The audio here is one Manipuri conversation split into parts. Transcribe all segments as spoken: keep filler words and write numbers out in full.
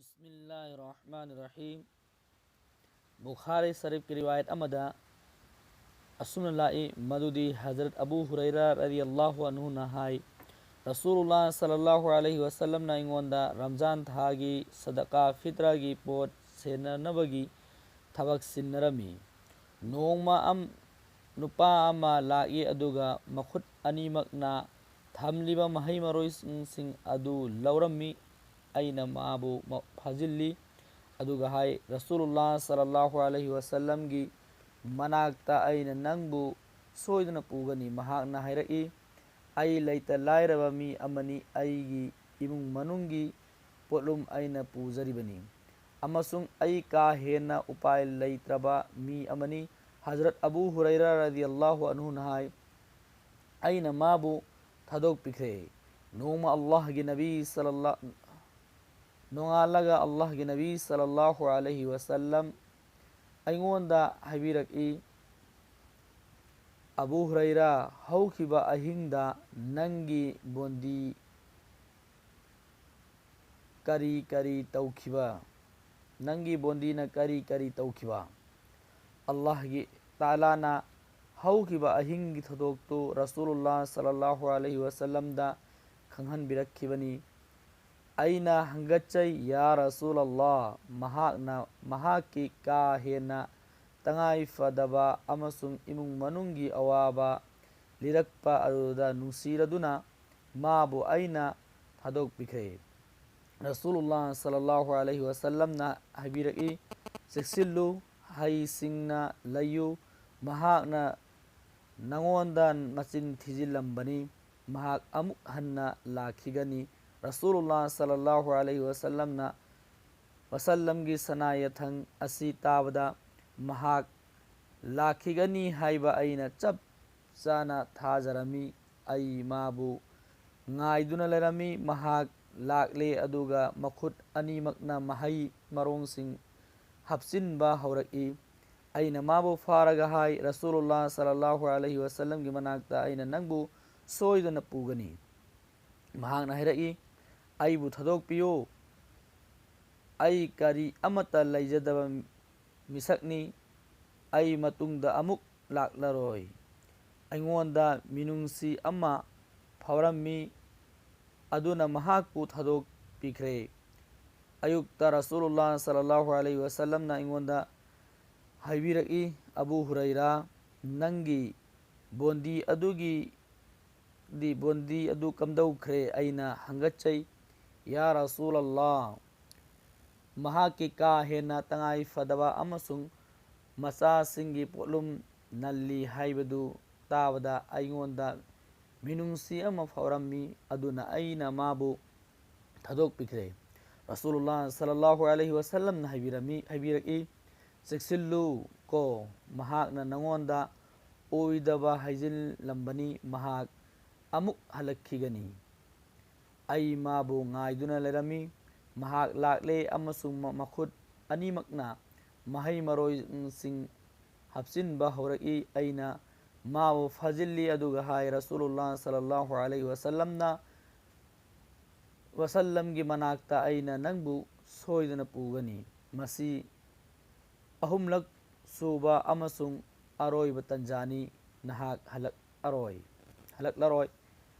بسم الله الرحمن الرحيم. ꯕꯨꯈꯥꯔꯤ ꯁꯔꯤꯐꯀꯤ ꯔꯤꯋꯥꯌꯠ ꯑꯃꯗ ꯑꯁꯨꯝꯅ ꯂꯥꯛꯏ, ꯃꯗꯨꯗꯤ ꯍꯖꯔꯠ ꯑꯕꯨ ꯍꯨꯔꯩꯔꯥ ꯔꯗꯤꯌꯜꯂꯥꯍꯨ ꯑꯟꯍꯨꯅ ꯍꯥꯏ, ꯔꯁꯨꯂꯨꯜꯂꯥꯍ ꯁꯜꯂꯜꯂꯥꯍꯨ ꯑꯂꯩꯍꯤ ꯋꯁꯜꯂꯝꯅ ꯑꯩꯉꯣꯟꯗ ꯔꯝꯖꯥꯟ ꯊꯥꯒꯤ ꯁꯗꯀꯥ ꯐꯤꯇ꯭ꯔꯒꯤ ꯄꯣꯠ ꯁꯦꯟꯅꯅꯕꯒꯤ ꯊꯕꯛ ꯁꯤꯟꯅꯔꯝꯃꯤ꯫ ꯅꯣꯡꯃ ꯑꯝ-, ꯅꯨꯄꯥ ꯑꯃ ꯂꯥꯛꯏ, ꯑꯗꯨꯒ ꯃꯈꯨꯠ ꯑꯅꯤꯃꯛꯅ ꯊꯝꯂꯤꯕ ꯃꯍꯩ ꯃꯔꯣꯡꯁꯤꯡ ꯑꯗꯨ ꯂꯧꯔꯝꯃꯤ꯫ ꯑꯩꯅ ꯃꯥꯕꯨ ꯃ-, ꯐꯥꯖꯤꯜꯂꯤ, ꯑꯗꯨꯒ ꯍꯥꯏ, ꯔꯁꯨꯂꯨꯜꯂꯥꯍ ꯁꯜꯂꯜꯂꯥꯍꯨ ꯑꯂꯩꯍꯤ ꯋꯁꯜꯂꯝꯒꯤ ꯃꯅꯥꯛꯇ ꯑꯩꯅ ꯅꯪꯕꯨ ꯁꯣꯏꯗꯅ ꯄꯨꯒꯅꯤ꯫ ꯃꯍꯥꯛꯅ ꯍꯥꯏꯔꯛꯏ, ꯑꯩ ꯂꯩꯇ ꯂꯥꯏꯔꯕ ꯃꯤ ꯑꯃꯅꯤ, ꯑꯩꯒꯤ ꯏꯃꯨꯡ ꯃꯅꯨꯡꯒꯤ ꯄꯣꯠꯂꯨꯝ ꯑꯩꯅ ꯄꯨꯖꯔꯤꯕꯅꯤ, ꯑꯃꯁꯨꯡ ꯑꯩ ꯀꯥ ꯍꯦꯟꯅ ꯎꯄꯥꯏ ꯂꯩꯇ꯭ꯔꯕ ꯃꯤ ꯑꯃꯅꯤ꯫ ꯍꯖꯔꯠ ꯑꯕꯨ ꯍꯨꯔꯩꯔꯥ ꯔꯗꯤꯌꯜꯂꯥꯍꯨ ꯑꯟꯍꯨꯅ ꯍꯥꯏ, ꯑꯩꯅ ꯃꯥꯕꯨ ꯊꯥꯗꯣꯛꯄꯤꯈ꯭ꯔꯦ꯫ ꯅꯣꯡꯃ ꯑꯜꯂꯥꯍꯒꯤ ꯅꯕꯤ ꯁꯜꯂꯜꯂꯥ-, ꯅꯣꯡꯉꯥꯜꯂꯒ ꯑꯜꯂꯥꯍꯒꯤ ꯅꯕꯤ ꯁꯜꯂꯜꯂꯥꯍꯨ ꯑꯂꯩꯍꯤ ꯋꯁꯜꯂꯝ ꯑꯩꯉꯣꯟꯗ ꯍꯥꯏꯕꯤꯔꯛꯏ, ꯑꯕꯨ ꯍꯨꯔꯩꯔꯥ, ꯍꯧꯈꯤꯕ ꯑꯍꯤꯡꯗ ꯅꯪꯒꯤ ꯕꯣꯟꯗꯤ ꯀꯔꯤ ꯀꯔꯤ ꯇꯧꯈꯤꯕ? ꯅꯪꯒꯤ ꯕꯣꯟꯗꯤꯅ ꯀꯔꯤ ꯀꯔꯤ ꯇꯧꯈꯤꯕ? ꯑꯜꯂꯥꯍꯒꯤ ꯇꯥꯂꯥꯅ ꯍꯧꯈꯤꯕ ꯑꯍꯤꯡꯒꯤ ꯊꯧꯗꯣꯛꯇꯨ ꯔꯁꯨꯂꯨꯜꯂꯥꯍ ꯁꯜꯂꯜꯂꯥꯍꯨ ꯑꯂꯩꯍꯤ ꯋꯁꯜꯂꯝꯗ ꯈꯪꯍꯟꯕꯤꯔꯛꯈꯤꯕꯅꯤ꯫ ꯑꯩꯅ ꯍꯪꯒꯠꯆꯩ, ꯌꯥ ꯔꯁꯨꯂꯜꯂꯥꯍ, ꯃꯍꯥꯛꯅ ꯃꯍꯥꯛꯀꯤ ꯀꯥ ꯍꯦꯟꯅ ꯇꯉꯥꯏ ꯐꯗꯕ ꯑꯃꯁꯨꯡ ꯏꯃꯨꯡ ꯃꯅꯨꯡꯒꯤ ꯑꯋꯥꯕ ꯂꯤꯔꯛꯄ ꯑꯗꯨꯗ ꯅꯨꯡꯁꯤꯔꯗꯨꯅ ꯃꯥꯕꯨ ꯑꯩꯅ ꯊꯥꯗꯣꯛꯄꯤꯈ꯭ꯔꯦ꯫ ꯔꯁꯨꯂꯨꯜꯂꯥꯍ ꯁꯜꯂꯜꯂꯥꯍꯨ ꯑꯂꯩꯍꯤ ꯋꯁꯜꯂꯝꯅ ꯍꯥꯏꯕꯤꯔꯛꯏ, ꯆꯦꯛꯁꯤꯜꯂꯨ, ꯍꯩꯁꯤꯡꯅ ꯂꯩꯌꯨ, ꯃꯍꯥꯛꯅ ꯅꯉꯣꯟꯗ ꯃꯆꯤꯟ ꯊꯤꯖꯤꯜꯂꯝꯕꯅꯤ, ꯃꯍꯥꯛ ꯑꯃꯨꯛ ꯍꯟꯅ ꯂꯥꯛꯈꯤꯒꯅꯤ꯫ ꯔꯁꯨꯂꯨꯜꯂꯥꯍ ꯁꯜꯂꯜꯂꯥꯍꯨ ꯑꯂꯩꯍꯤ ꯋꯁꯜꯂꯝꯅ, ꯋꯁꯜꯂꯝꯒꯤ ꯁꯅꯥ ꯌꯥꯊꯪ ꯑꯁꯤ ꯇꯥꯕꯗ, ꯃꯍꯥꯛ ꯂꯥꯛꯈꯤꯒꯅꯤ ꯍꯥꯏꯕ ꯑꯩꯅ ꯆꯞ ꯆꯥꯅ ꯊꯥꯖꯔꯝꯃꯤ꯫ ꯑꯩ ꯃꯥꯕꯨ ꯉꯥꯏꯗꯨꯅ ꯂꯩꯔꯝꯃꯤ꯫ ꯃꯍꯥꯛ ꯂꯥꯛꯂꯦ, ꯑꯗꯨꯒ ꯃꯈꯨꯠ ꯑꯅꯤꯃꯛꯅ ꯃꯍꯩ ꯃꯔꯣꯡꯁꯤꯡ ꯍꯥꯞꯆꯤꯟꯕ ꯍꯧꯔꯛꯏ꯫ ꯑꯩꯅ ꯃꯥꯕꯨ ꯐꯥꯔꯒ ꯍꯥꯏ, ꯔꯁꯨꯂꯨꯜꯂꯥꯍ ꯁꯜꯂꯜꯂꯥꯍꯨ ꯑꯂꯩꯍꯤ ꯋꯁꯜꯂꯝꯒꯤ ꯃꯅꯥꯛꯇ ꯑꯩꯅ ꯅꯪꯕꯨ ꯁꯣꯏꯗꯅ ꯄꯨꯒꯅꯤ꯫ ꯃꯍꯥꯛꯅ ꯍꯥꯏꯔꯛꯏ, ꯑꯩꯕꯨ ꯊꯥꯗꯣꯛꯄꯤꯌꯨ꯫ "ꯑꯩ ꯀꯔꯤ ꯑꯃꯠꯇ ꯂꯩꯖꯗꯕ ꯃꯤꯁꯛꯅꯤ꯫ ꯑꯩ ꯃꯇꯨꯡꯗ ꯑꯃꯨꯛ ꯂꯥꯛꯂꯔꯣꯏ꯫" ꯑꯩꯉꯣꯟꯗ ꯃꯤꯅꯨꯡꯁꯤ ꯑꯃ ꯐꯥꯎꯔꯝꯃꯤ, ꯑꯗꯨꯅ ꯃꯍꯥꯛꯄꯨ ꯊꯥꯗꯣꯛꯄꯤꯈ꯭ꯔꯦ꯫ ꯑꯌꯨꯛꯇ ꯔꯁꯨꯂꯨꯜꯂꯥꯍ ꯁꯜꯂꯜꯂꯥꯍꯨ ꯑꯂꯩꯍꯤ ꯋꯥꯁꯜꯂꯝꯅ ꯑꯩꯉꯣꯟꯗ ꯍꯥꯏꯕꯤꯔꯛꯏ, "ꯑꯕꯨ ꯍꯨꯔꯩꯔꯥ, ꯅꯪꯒꯤ ꯕꯣꯟꯗꯤ ꯑꯗꯨꯒꯤ ꯗꯤ ꯕꯣꯟꯗꯤ ꯑꯗꯨ ꯀꯝꯗꯧꯈ꯭ꯔꯦ?" ꯑꯩꯅ ꯍꯪꯒꯠꯆꯩ, "ꯌꯥ ꯔꯁꯨꯂꯜꯂꯥꯍ, ꯃꯍꯥꯛꯀꯤ ꯀꯥ ꯍꯦꯟꯅ ꯇꯉꯥꯏ ꯐꯗꯕ ꯑꯃꯁꯨꯡ ꯃꯆꯥꯁꯤꯡꯒꯤ ꯄꯣꯠꯂꯨꯝ ꯅꯜꯂꯤ ꯍꯥꯏꯕꯗꯨ ꯇꯥꯕꯗ ꯑꯩꯉꯣꯟꯗ ꯃꯤꯅꯨꯡꯁꯤ ꯑꯃ ꯐꯥꯎꯔꯝꯃꯤ, ꯑꯗꯨꯅ ꯑꯩꯅ ꯃꯥꯕꯨ ꯊꯥꯗꯣꯛꯄꯤꯈ꯭ꯔꯦ꯫" ꯔꯁꯨꯂꯨꯜꯂꯥꯍ ꯁꯜꯂꯜꯂꯥꯍꯨ ꯑꯂꯩꯍꯤ ꯋꯥꯁꯜꯂꯝꯅ ꯍꯥꯏꯕꯤꯔꯝꯃꯤ, ꯍꯥꯏꯕꯤꯔꯛꯏ, "ꯆꯦꯛꯁꯤꯜꯂꯨ ꯀꯣ, ꯃꯍꯥꯛꯅ ꯅꯉꯣꯟꯗ ꯑꯣꯏꯗꯕ ꯍꯥꯏꯖꯤꯜꯂꯝꯕꯅꯤ, ꯃꯍꯥꯛ ꯑꯃꯨꯛ ꯍꯜꯂꯛꯈꯤꯒꯅꯤ꯫" ꯑꯩ ꯃꯥꯕꯨ ꯉꯥꯏꯗꯨꯅ ꯂꯩꯔꯝꯃꯤ꯫ ꯃꯍꯥꯛ ꯂꯥꯛꯂꯦ ꯑꯃꯁꯨꯡ ꯃ-, ꯃꯈꯨꯠ ꯑꯅꯤꯃꯛꯅ ꯃꯍꯩ ꯃꯔꯣꯡꯁꯤꯡ ꯍꯥꯞꯆꯤꯟꯕ ꯍꯧꯔꯛꯏ꯫ ꯑꯩꯅ ꯃꯥꯕꯨ ꯐꯥꯖꯤꯜꯂꯤ ꯑꯗꯨꯒ ꯍꯥꯏ, "ꯔꯁꯨꯂꯨꯜꯂꯥꯍ ꯁꯜꯂꯜꯂꯥꯍꯨ ꯑꯂꯩꯍꯤ ꯋꯥꯁꯜꯂꯝꯅ, ꯋꯥꯁꯜꯂꯝꯒꯤ ꯃꯅꯥꯛꯇ ꯑꯩꯅ ꯅꯪꯕꯨ ꯁꯣꯏꯗꯅ ꯄꯨꯒꯅꯤ꯫ ꯃꯁꯤ ꯑꯍꯨꯝꯂꯛ ꯁꯨꯕ ꯑꯃꯁꯨꯡ ꯑꯔꯣꯏꯕ ꯇꯟꯖꯥꯅꯤ, ꯅꯍꯥꯛ ꯍꯜꯂꯛꯑꯔꯣꯏ, ꯍꯜꯂꯛꯂꯔꯣꯏ꯫"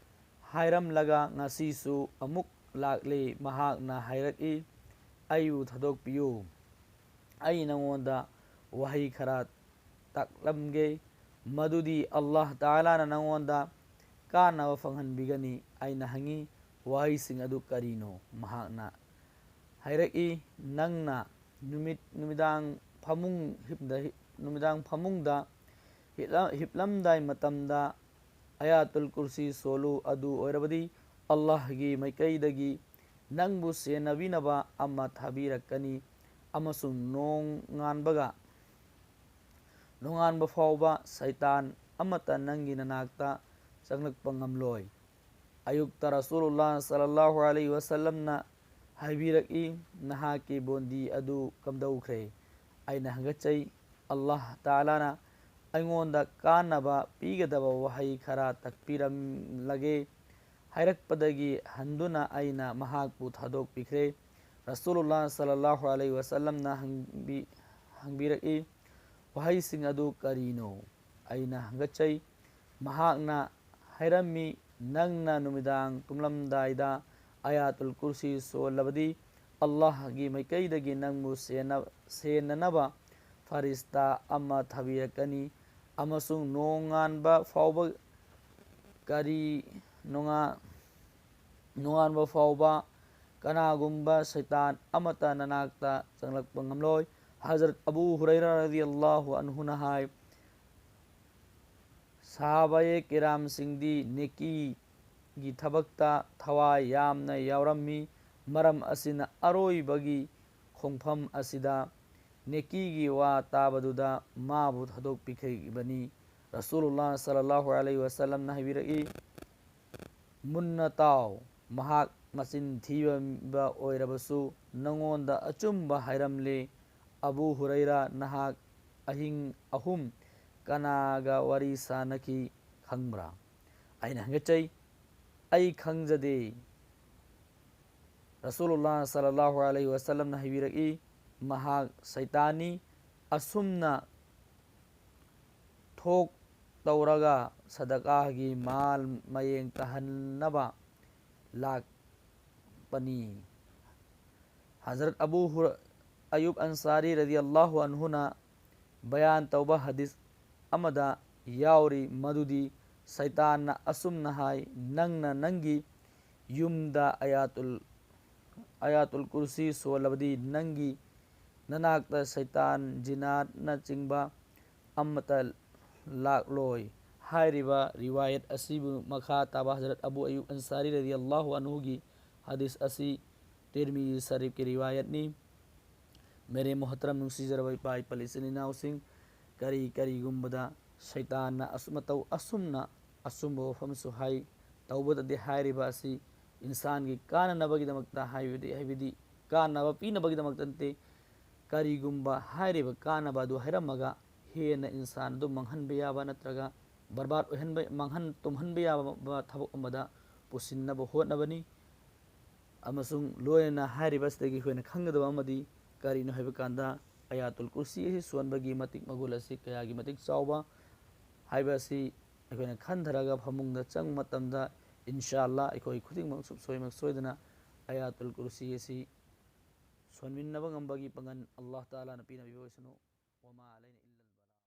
ꯍꯥꯏꯔꯝꯂꯒ ꯉꯁꯤꯁꯨ ꯑꯃꯨꯛ ꯂꯥꯛꯂꯤ꯫ ꯃꯍꯥꯛꯅ ꯍꯥꯏꯔꯛꯏ, "ꯑꯩꯕꯨ ꯊꯥꯗꯣꯛꯄꯤꯌꯨ꯫ ꯑꯩ ꯅꯉꯣꯟꯗ ꯋꯥꯍꯩ ꯈꯔ ꯇꯥꯛꯂꯝꯒꯦ, ꯃꯗꯨꯗꯤ ꯑꯜꯂꯥꯍ ꯇꯥꯂꯥꯅ ꯅꯉꯣꯟꯗ ꯀꯥꯟꯅꯕ ꯐꯪꯍꯟꯕꯤꯒꯅꯤ꯫" ꯑꯩꯅ ꯍꯪꯉꯤ, "ꯋꯥꯍꯩꯁꯤꯡ ꯑꯗꯨ ꯀꯔꯤꯅꯣ?" ꯃꯍꯥꯛꯅ ꯍꯥꯏꯔꯛꯏ, "ꯅꯪꯅ ꯅꯨꯃꯤꯠ, ꯅꯨꯃꯤꯗꯥꯡ ꯐꯃꯨꯡ ꯍꯤꯞꯗ-, ꯅꯨꯃꯤꯗꯥꯡ ꯐꯃꯨꯡꯗ ꯍꯤꯞꯂ-, ꯍꯤꯞꯂꯝꯗꯥꯏ ꯃꯇꯝꯗ ꯑꯌꯥꯇꯨꯜ ꯀꯨꯔꯁꯤ ꯁꯣꯜꯂꯨ, ꯑꯗꯨ ꯑꯣꯏꯔꯕꯗꯤ ꯑꯜꯂꯥꯍꯒꯤ ꯃꯥꯏꯀꯩꯗꯒꯤ ꯅꯪꯕꯨ ꯁꯦꯟꯅꯕꯤꯅꯕ ꯑꯃ ꯊꯥꯕꯤꯔꯛꯀꯅꯤ, ꯑꯃꯁꯨꯡ ꯅꯣꯡꯉꯥꯟꯕꯒ, ꯅꯣꯡꯉꯥꯟꯕ ꯐꯥꯎꯕ ꯁꯩꯇꯥꯟ ꯑꯃꯠꯇ ꯅꯪꯒꯤ ꯅꯅꯥꯛꯇ ꯆꯪꯂꯛꯄ ꯉꯝꯂꯣꯏ꯫" ꯑꯌꯨꯛꯇ ꯔꯁꯨꯂꯨꯜꯂꯥꯍ ꯁꯜꯂꯜꯂꯥꯍꯨ ꯑꯂꯩꯍꯤ ꯋꯥꯁꯜꯂꯝꯅ ꯍꯥꯏꯕꯤꯔꯛꯏ, "ꯅꯍꯥꯛꯀꯤ ꯕꯣꯟꯗꯤ ꯑꯗꯨ ꯀꯝꯗꯧꯈ꯭ꯔꯦ?" ꯑꯩꯅ ꯍꯪꯒꯠꯆꯩ, "ꯑꯜꯂꯥꯍ ꯇꯥꯂꯥꯅ ꯑꯩꯉꯣꯟꯗ ꯀꯥꯟꯅꯕ ꯄꯤꯒꯗꯕ ꯋꯥꯍꯩ ꯈꯔ ꯇꯥꯛꯄꯤꯔꯝꯂꯒꯦ" ꯍꯥꯏꯔꯛꯄꯗꯒꯤ ꯍꯟꯗꯨꯅ ꯑꯩꯅ ꯃꯍꯥꯛꯄꯨ ꯊꯥꯗꯣꯛꯄꯤꯈ꯭ꯔꯦ꯫ ꯔꯁꯨꯂꯨꯜꯂꯥ ꯁꯜꯂꯜꯂꯥꯍꯨ ꯑꯂꯩꯍꯤ ꯋꯥꯁꯜꯂꯝꯅ ꯍꯪꯕꯤ-, ꯍꯪꯕꯤꯔꯛꯏ, "ꯋꯥꯍꯩꯁꯤꯡ ꯑꯗꯨ ꯀꯔꯤꯅꯣ?" ꯑꯩꯅ ꯍꯪꯒꯠꯆꯩ꯫ ꯃꯍꯥꯛꯅ ꯍꯥꯏꯔꯝꯃꯤ, "ꯅꯪꯅ ꯅꯨꯃꯤꯗꯥꯡ ꯇꯨꯝꯂꯝꯗꯥꯏꯗ ꯑꯌꯥꯇꯨꯜ ꯀꯨꯔꯁꯤ ꯁꯣꯜꯂꯕꯗꯤ, ꯑꯜꯂꯥꯍꯒꯤ ꯃꯥꯏꯀꯩꯗꯒꯤ ꯅꯪꯕꯨ ꯁꯦꯟꯅ-, ꯁꯦꯟꯅꯅꯕ ꯐꯔꯤꯁꯇꯥ ꯑꯃ ꯊꯥꯕꯤꯔꯛꯀꯅꯤ, ꯑꯃꯁꯨꯡ ꯅꯣꯡꯉꯥꯟꯕ ꯐꯥꯎꯕ ꯀꯔꯤ ꯅꯣꯡꯉꯥ-, ꯅꯣꯡꯉꯥꯟꯕ ꯐꯥꯎꯕ ꯀꯅꯥꯒꯨꯝꯕ ꯁꯩꯇꯥꯟ ꯑꯃꯠꯇ ꯅꯅꯥꯛꯇ ꯆꯪꯂꯛꯄ ꯉꯝꯂꯣꯏ"꯫ ꯍꯖꯔꯠ ꯑꯕꯨ ꯍꯨꯔꯩꯔꯥ ꯔꯗꯤꯌꯜꯂꯥꯍꯨ ꯑꯟꯍꯨꯅ ꯍꯥꯏ, ꯁꯍꯥꯕꯥꯌꯦ ꯀꯤꯔꯥꯝꯁꯤꯡꯗꯤ ꯅꯦꯀꯤꯒꯤ ꯊꯕꯛꯇ ꯊꯋꯥꯏ ꯌꯥꯝꯅ ꯌꯥꯎꯔꯝꯃꯤ꯫ ꯃꯔꯝ ꯑꯁꯤꯅ ꯑꯔꯣꯏꯕꯒꯤ ꯈꯣꯡꯐꯝ ꯑꯁꯤꯗ ꯅꯦꯀꯤꯒꯤ ꯋꯥ ꯇꯥꯕꯗꯨꯗ ꯃꯥꯕꯨ ꯊꯥꯗꯣꯛꯄꯤꯈꯤꯕꯅꯤ꯫ ꯔꯁꯨꯂꯨꯜꯂꯥ ꯁꯜꯂꯜꯂꯥꯍꯨ ꯑꯂꯩꯍꯤ ꯋꯥꯁꯜꯂꯝꯅ ꯍꯥꯏꯕꯤꯔꯛꯏ, "ꯃꯨꯟꯅ ꯇꯥꯎ, ꯃꯍꯥꯛ ꯃꯆꯤꯟ ꯊꯤꯕ ꯑꯣꯏꯔꯕꯁꯨ ꯅꯉꯣꯟꯗ ꯑꯆꯨꯝꯕ ꯍꯥꯏꯔꯝꯂꯦ꯫ ꯑꯕꯨ ꯍꯨꯔꯩꯔꯥ, ꯅꯍꯥꯛ ꯑꯍꯤꯡ ꯑꯍꯨꯝ ꯀꯅꯥꯒ ꯋꯥꯔꯤ ꯁꯥꯅꯈꯤ ꯈꯪꯕ꯭ꯔꯥ?" ꯑꯩꯅ ꯍꯪꯒꯠꯆꯩ, "ꯑꯩ ꯈꯪꯖꯗꯦ"꯫ ꯔꯁꯨꯂꯨꯜꯂꯥ ꯁꯜꯂꯜꯂꯥꯍꯨ ꯑꯂꯩꯍꯤ ꯋꯥꯁꯜꯂꯝꯅ ꯍꯥꯏꯕꯤꯔꯛꯏ, "ꯃꯍꯥꯛ ꯁꯩꯇꯥꯟꯅꯤ꯫ ꯑꯁꯨꯝꯅ ꯊꯣꯛ ꯇꯧꯔꯒ ꯁꯗꯀꯥꯒꯤ ꯃꯥꯜ ꯃꯌꯦꯡ ꯇꯥꯍꯟꯅꯕ ꯂꯥꯛꯄꯅꯤ"꯫ ꯍꯖꯔꯠ ꯑꯕꯨ ꯍꯨꯔ-, ꯑꯌꯨꯕ ꯑꯟꯁꯥꯔꯤ ꯔꯗꯤꯌꯜꯂꯥꯍꯨ ꯑꯟꯍꯨꯅ ꯕꯌꯥꯟ ꯇꯧꯕ ꯍꯗꯤꯁ ꯑꯃꯗ ꯌꯥꯎꯔꯤ ꯃꯗꯨꯗꯤ ꯁꯩꯇꯥꯟꯅ ꯑꯁꯨꯝꯅ ꯍꯥꯏ, "ꯅꯪꯅ ꯅꯪꯒꯤ ꯌꯨꯝꯗ ꯑꯌꯥꯇꯨꯜ, ꯑꯌꯥꯇꯨꯜ ꯀꯨꯔꯁꯤ ꯁꯣꯜꯂꯕꯗꯤ ꯅꯪꯒꯤ ꯅꯅꯥꯛꯇ ꯁꯩꯇꯥꯟ, ꯖꯤꯟꯅꯥꯠꯅꯆꯤꯡꯕ ꯑꯃꯠꯇ ꯂꯥꯛꯂꯣꯏ"꯫ ꯍꯥꯏꯔꯤꯕ ꯔꯤꯋꯥꯌꯠ ꯑꯁꯤꯕꯨ ꯃꯈꯥ ꯇꯥꯕ ꯍꯖꯔꯠ ꯑꯕꯨ ꯑꯌꯨꯕ ꯑꯟꯁꯥꯔꯤ ꯔꯗꯤꯌꯜꯂꯥꯍꯨ ꯑꯟꯍꯨꯒꯤ ꯍꯗꯤꯁ ꯑꯁꯤ ꯇꯤꯔꯃꯤꯖꯤ ꯁꯔꯤꯐꯀꯤ ꯔꯤꯋꯥꯌꯠꯅꯤ꯫ ꯃꯦꯔꯦ ꯃꯣꯍꯇꯔꯝ, ꯅꯨꯡꯁꯤꯖꯔꯕ ꯏꯄꯥ ꯏꯄꯥ ꯏꯆꯤꯟ ꯏꯅꯥꯎꯁꯤꯡ, ꯀꯔꯤ ꯀꯔꯤꯒꯨꯝꯕꯗ ꯁꯩꯇꯥꯟꯅ ꯑꯁꯨꯝ ꯃꯇꯧ ꯑꯁꯨꯝꯅ ꯑꯆꯨꯝꯕ ꯋꯥꯐꯝꯁꯨ ꯍꯥꯏ, ꯇꯧꯕꯇꯗꯤ ꯍꯥꯏꯔꯤꯕ ꯑꯁꯤ ꯏꯟꯁꯥꯟꯒꯤ ꯀꯥꯟꯅꯅꯕꯒꯤꯗꯃꯛꯇ ꯍꯥꯏꯕꯗꯤ, ꯍꯥꯏꯕꯗꯤ ꯀꯥꯟꯅꯕ ꯄꯤꯅꯕꯒꯤꯗꯃꯛꯇ ꯅꯠꯇꯦ꯫ ꯀꯔꯤꯒꯨꯝꯕ ꯍꯥꯏꯔꯤꯕ ꯀꯥꯟꯅꯕ ꯑꯗꯨ ꯍꯥꯏꯔꯝꯃꯒ ꯍꯦꯟꯅ ꯏꯟꯁꯥꯟ ꯑꯗꯨ ꯃꯥꯡꯍꯟꯕ ꯌꯥꯕ ꯅꯠꯇ꯭ꯔꯒ ꯕꯔꯕꯥꯗ ꯑꯣꯏꯍꯟꯕ, ꯃꯥꯡꯍꯟ ꯇꯨꯝꯍꯟꯕ ꯌꯥꯕ ꯊꯕꯛ ꯑꯃꯗ ꯄꯨꯁꯤꯟꯅꯕ ꯍꯣꯠꯅꯕꯅꯤ꯫ ꯑꯃꯁꯨꯡ ꯂꯣꯏꯅꯅ ꯍꯥꯏꯔꯤꯕ ꯑꯁꯤꯗꯒꯤ ꯑꯩꯈꯣꯏꯅ ꯈꯪꯒꯗꯕ ꯑꯃꯗꯤ ꯀꯔꯤꯅꯣ ꯍꯥꯏꯕ ꯀꯥꯟꯗ, ꯑꯌꯥꯇꯨꯜ ꯀꯨꯔꯁꯤ ꯑꯁꯤ ꯁꯣꯟꯕꯒꯤ ꯃꯇꯤꯛ ꯃꯒꯨꯟ ꯑꯁꯤ ꯀꯌꯥꯒꯤ ꯃꯇꯤꯛ ꯆꯥꯎꯕ ꯍꯥꯏꯕ ꯑꯁꯤ ꯑꯩꯈꯣꯏꯅ ꯈꯟꯊꯔꯒ ꯐꯃꯨꯡꯗ ꯆꯪꯕ ꯃꯇꯝꯗ, ꯏꯟꯁꯥ ꯑꯜꯂꯥ, ꯑꯩꯈꯣꯏ ꯈꯨꯗꯤꯡꯃꯛ ꯁꯨꯡꯁꯣꯏꯃꯛ ꯁꯣꯏꯗꯅ ꯑꯌꯥꯇꯨꯜ ꯀꯨꯔꯁꯤ ꯑꯁꯤ ꯁꯣꯟꯃꯤꯟꯅꯕ ꯉꯝꯕꯒꯤ ꯄꯥꯡꯒꯜ ꯑꯜꯂꯥꯍ ꯇꯥꯂꯥꯅ ꯄꯤꯅꯕꯤꯕ ꯑꯣꯏꯁꯅꯨ꯫ ꯋꯃꯥ ꯑꯂꯩꯅ